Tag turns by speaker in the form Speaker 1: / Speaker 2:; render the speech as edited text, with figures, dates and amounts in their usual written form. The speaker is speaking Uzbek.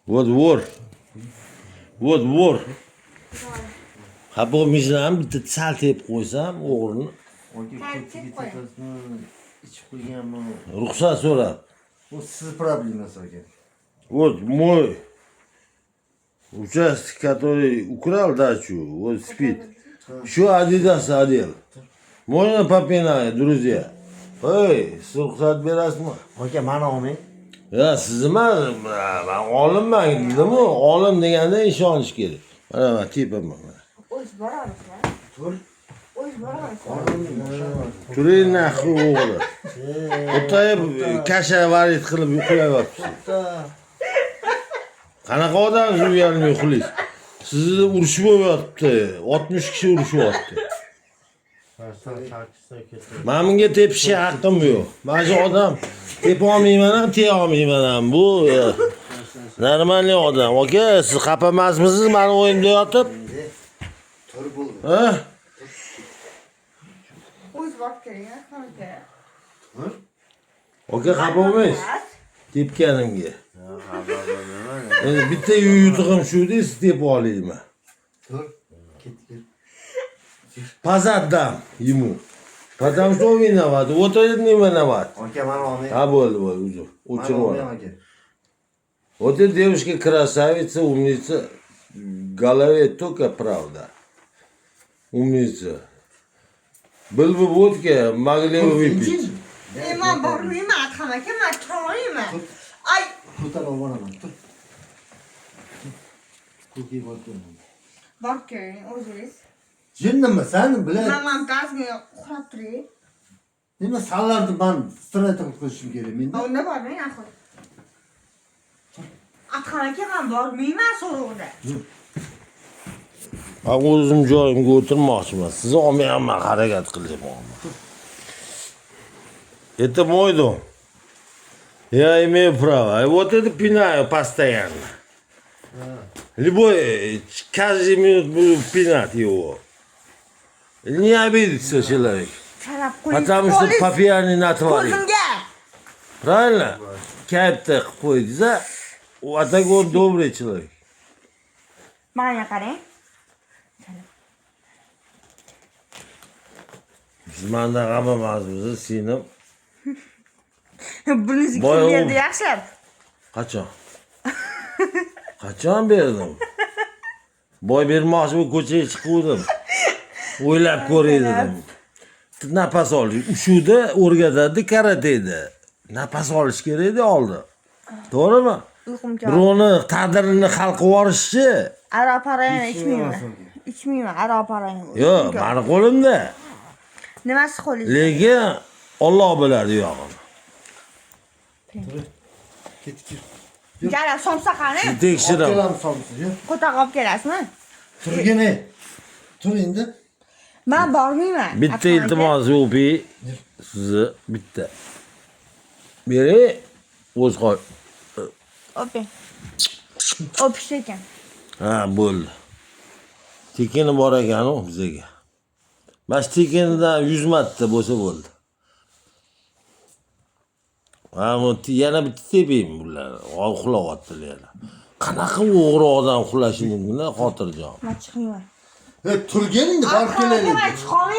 Speaker 1: Вот вор. Вот вор. Xafa bo'lmaysizlarmi? Bitta sal tepib qo'ysam o'g'rini.
Speaker 2: Aka,
Speaker 3: Tartib
Speaker 2: ko'chaga
Speaker 3: qo'y.
Speaker 2: tepasini ichib qo'yganmi?
Speaker 1: Ruxsat so'rab.
Speaker 2: Bu siz problemasi, aka.
Speaker 1: Вот мой участок, который украл дачу, вот спит. Еще Адидас одел. Можно попинать, друзья? Ey, siz ruxsat berasizmi?
Speaker 2: Aka, mani olmang.
Speaker 1: Ya siz emas, man olimman dedimu, olim deganda ishonish kerak. Mana man tepaman mana.
Speaker 3: O'zi boramizmi?
Speaker 2: Tur.
Speaker 3: O'zi boramizmi?
Speaker 1: Turing нахуй, o'g'li. O'tayib каша варить qilib uxlayapsiz.
Speaker 2: To'xta.
Speaker 1: Qanaqa odamsiz, uyalmay uxlaysiz? Sizni urush bo'lyapti. 60 kishi urushyapti. Mana bunga tepishga haqqim yo'q. Mana shu odam tepa olmayman ham, teya olmayman ham. Bu нормальный odam. Aka, siz xafa emasmisiz mani o'yimda yotib?
Speaker 2: Endi tur, bo'ldi.
Speaker 1: Ha?
Speaker 3: O'zi borib keling, Adham aka.
Speaker 2: Tur.
Speaker 1: Aka, xafa bo'lmaysiz tepganimga. Endi bitta yutug'im shu-da, siz tepib olayman.
Speaker 2: Tur. Ketdik.
Speaker 1: По задам ему. Потому что он виноват. Вот этот не виноват.
Speaker 2: Aka, mani olmang.
Speaker 1: Ha, bo'ldi, bo'ldi, uzr.
Speaker 2: Mani
Speaker 1: O'chirib
Speaker 2: olmang,
Speaker 1: yuboraman.
Speaker 2: aka.
Speaker 1: Вот эта девушка красавица, умница. В голове только правда. Умница. Был бы водка, могли бы выпить.
Speaker 3: E, man bormayman, Adham aka, man chiqolmayman. Ay,
Speaker 2: Ko'tarib olib boraman. Tur. Ko'kka borib kelaman.
Speaker 3: Borib keling o'zingiz.
Speaker 2: Jinnimisan, bilan?
Speaker 3: Man ozgina uxlab turay.
Speaker 2: Nima, sanlarni man страйт qilib qo'yishim kerak menda.
Speaker 3: Unda bormang axir. Adham aka, man bormayman so'rovda.
Speaker 1: Man o'zim joyimga o'tirmoqchiman. Sizni olmayapman, harakat qilyapman. Это мой дом. Я имею право. И вот это пинаю постоянно. Любой, каждый минут буду пинать его. Не обидится человек.
Speaker 3: Shalab qo'ying.
Speaker 1: Потому что по пьяни натворил.
Speaker 3: Ko'zimga.
Speaker 1: Правильно? Kayfda qilib qo'ydingiz, а? А так он добрый человек.
Speaker 3: Manga qarang.
Speaker 1: Biz mandan xafa emasmiz, singlim.
Speaker 3: Bunisi kim
Speaker 1: Boy
Speaker 3: berdi yaxshilab?
Speaker 1: Qachon? Qachon berdim? Boy bermoqchi bo'lib ko'chaga chiquvdim. O'ylab ko'ray dedim. Nafas olish. Ushuda o'rgatadi, karateda. Nafas olish kerak edi oldin. To'g'rimi?
Speaker 3: Uyqum keldi.
Speaker 1: Birovni taqdirini hal qilib yuborishchi.
Speaker 3: Aroq parayni ichmayman. Ichmayman aroq parayni.
Speaker 1: Yo'q, mani qo'limda.
Speaker 3: Nimasi qo'lingizda?
Speaker 1: Lekin Olloh biladi uyog'ini.
Speaker 2: Ketdik.
Speaker 3: Jalab, somsa qani?
Speaker 1: Tekshiraman.
Speaker 2: Kelamiz, somsa. Yur.
Speaker 3: Qo'taq olib kelasizmi?
Speaker 2: Turgin, ey. Tur endi.
Speaker 3: Man bormayman.
Speaker 1: Bitta
Speaker 3: Adham aka.
Speaker 1: iltimos, o'pi sizni bitta. Bering, o'z qo'y.
Speaker 3: O'ping. O'pish ekan.
Speaker 1: Ha, bo'ldi. Tekini bor ekan-u bizaga. Mana shu tekinidan 100 marta bo'lsa bo'ldi. Ha, bu yana bitta tepaymi bularni? Uxlayaptilar yana. Qanaqa o'g'ri odam uxlashi mumkin, xotirjam.
Speaker 3: Man chiqmayman.
Speaker 2: Ey, turgin endi, borib
Speaker 3: Adham aka,
Speaker 2: kelaylik.
Speaker 3: man chiqolmayman.